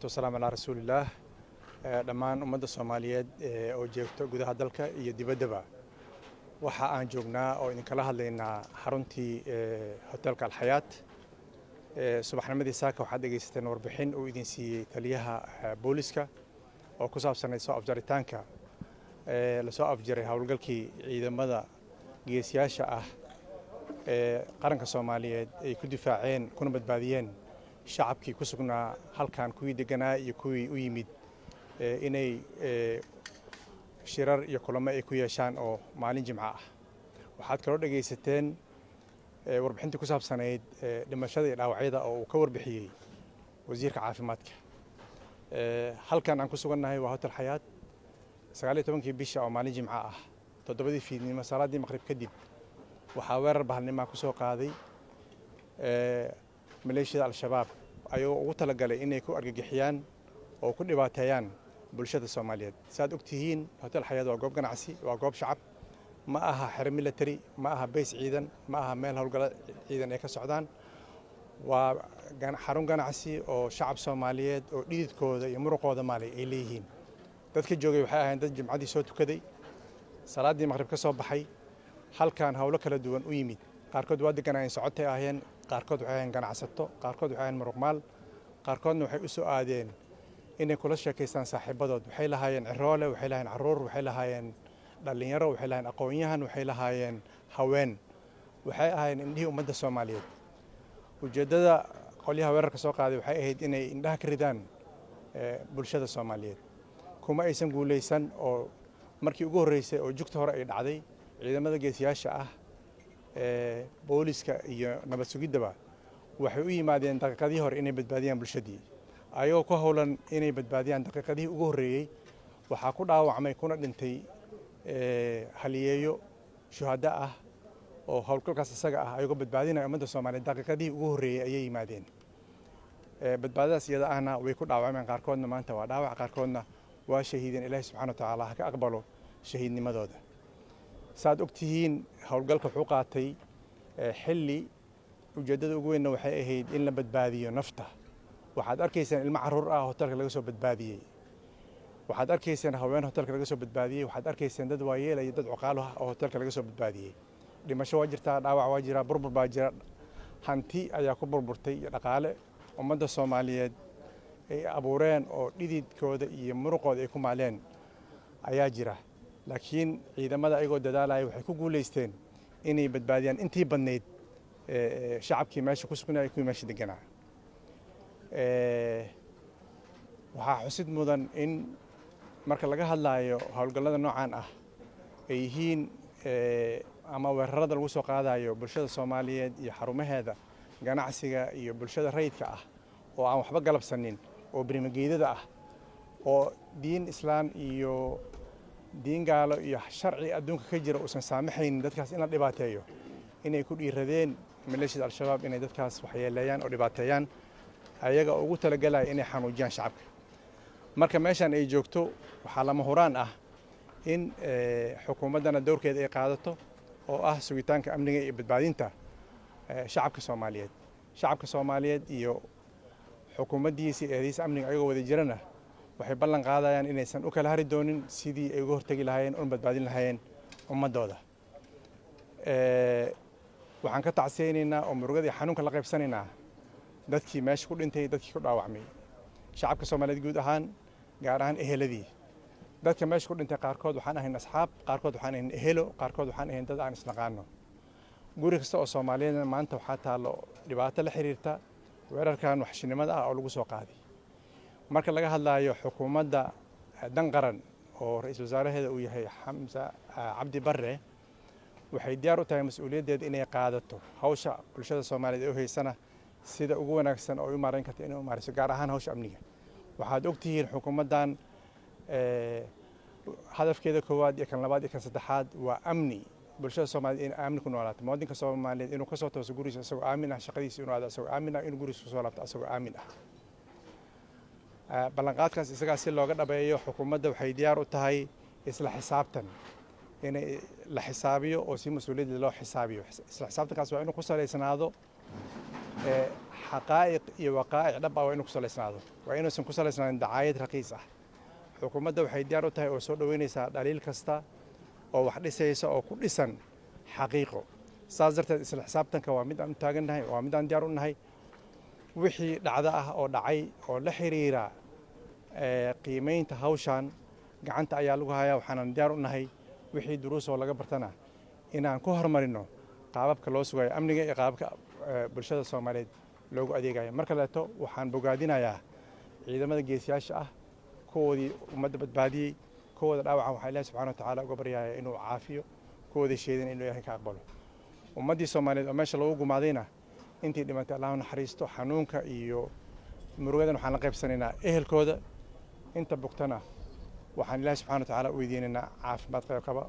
Wasalaamu calaa rasuulillaah. Dhammaan ummadda Soomaaliyeed oo joogto gudaha dalka iyo dibaddaba, waxa aan joognaa oo idinkala hadlaynaa xaruntii hotelka Alxayaat. Subaxnimadii saaka waxaad dhegaysateen warbixin uu idin siiyey taliyaha booliska oo ku saabsanay soo afjaritaanka lasoo afjaray howlgalkii ciidamada geesiyaasha ah ee qaranka Soomaaliyeed ay ku difaaceen kuna badbaadiyeen shacabkii ku sugnaa halkan, kuwii deganaa iyo kuwii u yimid inay shirar iyo kulamo ay ku yeeshaan oo maalin Jimco ah. Waxaad kaloo dhegaysateen warbixintii ku saabsanayd dhimashada iyo dhaawacyada oo uu ka warbixiyey wasiirka caafimaadka. Halkan aan ku sugannahay waa Hotel Xayaat. 19-kii bisha oo maalin Jimco ah, 7-dii fiidnimo, salaaddii maqrib kadib, waxaa weerar bahalnimaa ku soo qaaday maleeshiyada Al-Shabaab, ayagoo ugu talagalay inay ku argagixiyaan oo ku dhibaateeyaan bulshada Soomaaliyeed. Saad og tihiin, Hotel Xayaat waa goob ganacsi, waa goob shacab. Ma aha xero military, ma aha base ciidan, ma aha meel howlgalo ciidan ay ka socdaan. Waa xarun ganacsi oo shacab Soomaaliyeed oo dhididkooda iyo muruqooda maalay ay leeyihiin. Dadka joogay waxay ahayn dad jimcadii soo tukaday, salaaddii maqrib ka soo baxay, halkan howlo kala duwan u yimid. Qaarkood waa deganaayeen, socotay ahaayeen, qaarkood waxay ahayn ganacsato, qaarkood waxay ahayn muruqmaal, qaarkoodna waxay u soo aadeen inay kula sheekaystaan saaxiibadood. Waxay lahaayeen ciroole, waxay lahaayeen carruur, waxay lahaayeen dhallinyaro, waxay lahaayeen aqoon-yahan, waxay lahaayeen haween, waxay ahaayeen indhihii ummadda Soomaaliyeed. Ujeeddada qolyaha weerarka soo qaaday waxay ahayd inay indhaha ka ridaan bulshada Soomaaliyeed. Kuma aysan guulaysan, oo markii ugu horreysay oo jugta hore ay dhacday, ciidamada geesiyaasha ah ee booliska iyo nabad sugiddaba waxay u yimaadeen daqiiqadihii hore inay badbaadiyaan bulshadii. Ayagoo ku howlan inay badbaadiyaan, daqiiqadihii ugu horreeyey waxaa ku dhaawacmay kuna dhintay haliyeeyo shuhado ah oo howlgalkaas isaga ah ayagoo badbaadinaya ummadda Soomaaliyeed daqiiqadihii ugu horreeyey ayay yimaadeen. Badbaadadaas iyada ahna way ku dhaawacmeen. Qaarkoodna maanta waa dhaawac, qaarkoodna waa shahiideen. Ilaahi subxana wa tacaala ha ka aqbalo shahiidnimadooda. Saad og tihiin, howlgalka wuxuu qaatay xilli. Ujeeddada ugu weynna waxay ahayd in la badbaadiyo nafta. Waxaad arkayseen ilmo carruur ah hotelka laga soo badbaadiyey, waxaad arkayseen haween hotelka laga soo badbaadiyey, waxaad arkayseen dad waayeel iyo dad cuqaalo ah oo hotelka laga soo badbaadiyey. Dhimasho waa jirtaa, dhaawac waa jira, burbur baa jira, hanti ayaa ku burburtay iyo dhaqaale ummadda Soomaaliyeed ay abuureen oo dhididkooda iyo muruqooda ay ku maaleen ayaa jira. Laakiin ciidamada ayagoo dadaalaya waxay ku guulaysteen inay badbaadiyaan intii badnayd shacabkii meesha ku sugnaya, kuwii meesha deganaa. Waxaa xusid mudan in marka laga hadlaayo howlgallada noocan ah ay yihiin ama weerarada lagu soo qaadayo bulshada Soomaaliyeed iyo xarumaheeda ganacsiga iyo bulshada rayidka ah oo aan waxba galabsanin oo birimageydada ah oo diin Islaan iyo diin gaalo iyo sharci adduunka ka jira uusan saamaxaynin dadkaas in la dhibaateeyo, inay ku dhiiradeen maleeshiyada Al-Shabaab inay dadkaas waxyeeleeyaan oo dhibaateeyaan, ayaga oo ugu talagalaya inay xanuujiyaan shacabka. Marka meeshan ay joogto, waxaa lama huraan ah in xukuumaddana dowrkeeda ay qaadato oo ah sugitaanka amniga iyo badbaadinta shacabka Soomaaliyeed. Shacabka Soomaaliyeed iyo xukuumaddiisa iyo eedeysa amniga ayagoo wada jirana waxay ballan qaadayaan inaysan u kala hari doonin sidii ay uga hortegi lahaayeen una badbaadin lahaayeen ummaddooda. Waxaan ka tacsiyaynaynaa oo murugada iyo xanuunka la qaybsanaynaa dadkii meesha ku dhintay, dadkii ku dhaawacmay, shacabka Soomaaliyeed guud ahaan, gaar ahaan eheladii dadka meesha ku dhintay. Qaarkood waxaan ahayn asxaab, qaarkood waxaan ahayn ehelo, qaarkood waxaan ahayn dad aan isnaqaano. Guri kasta oo Soomaaliyeedna maanta waxaa taallo dhibaato la xiriirta weerarkan waxshinimada ah oo lagu soo qaaday. Marka laga hadlaayo xukuumadda dan qaran oo ra-iisul wasaaraheeda uu yahay Xamsa Cabdi Barre, waxay diyaar u tahay mas-uuliyaddeeda inay qaadato, hawsha bulshada Soomaaliyeed ee u haysana sida ugu wanaagsan oo ay u maarayn karta inay u maarayso, gaar ahaan hawsha amniga. Waxaad ogtihiin xukuumaddan hadafkeeda koowaad iyo kan labaad iyo kan saddexaad waa amni, bulshada Soomaaliyeed in aamin ku noolaato, muwaadinka Soomaaliyeed inuu kasoo tooso gurigiisa isagoo aamin ah, shaqadiisa inuu aado isagoo aamin ah, inuu gurigiisa kusoo laabto isagoo aamin ah. Ballanqaadkaas isagaa si looga dhabeeyo, xukuumadda waxay diyaar u tahay isla xisaabtan, inay la xisaabiyo oo si mas-uuliyadda loo xisaabiyo. Isla xisaabtankaas waa inuu ku salaysnaado Xaqaa'iq iyo waqaa'ic dhab ah waa inuu ku salaysnaado, waa inuusan ku salaysnaanin dacaayad raqiis ah. Xukuumadda waxay diyaar u tahay oo soo dhoweynaysaa dhaliil kasta oo wax dhisaysa oo ku dhisan xaqiiqo. Saas darteed isla xisaabtanka waa mid aan u taagannahay, waa mid aan diyaar u nahay. Wixii dhacdo ah oo dhacay oo la xiriira qiimeynta hawshan gacanta ayaa lagu hayaa, waxaanan diyaar u nahay wixii duruus oo laga bartana inaan ku horumarino qaababka loo sugayo amniga iyo qaababka bulshada Soomaaliyeed loogu adeegayo. Mar kaleeto waxaan bogaadinayaa ciidamada geesiyaasha ah, kuwoodii ummadda badbaadiyey. Kuwooda dhaawacan waxaa Ilahi subxana wa tacaala uga baryaya inuu caafiyo, kuwooda sheedana inuu Ilahay ka aqbalo. Ummaddii Soomaaliyeed oo meesha lagu gumaadayna, intii dhimatay Allahu naxariisto. Xanuunka iyo murugadan waxaan la qaybsanaynaa ehelkooda. Inta bugtana waxaan Ilahi subxana wa tacaala u weydiinaynaa caafimaad qayb qaba.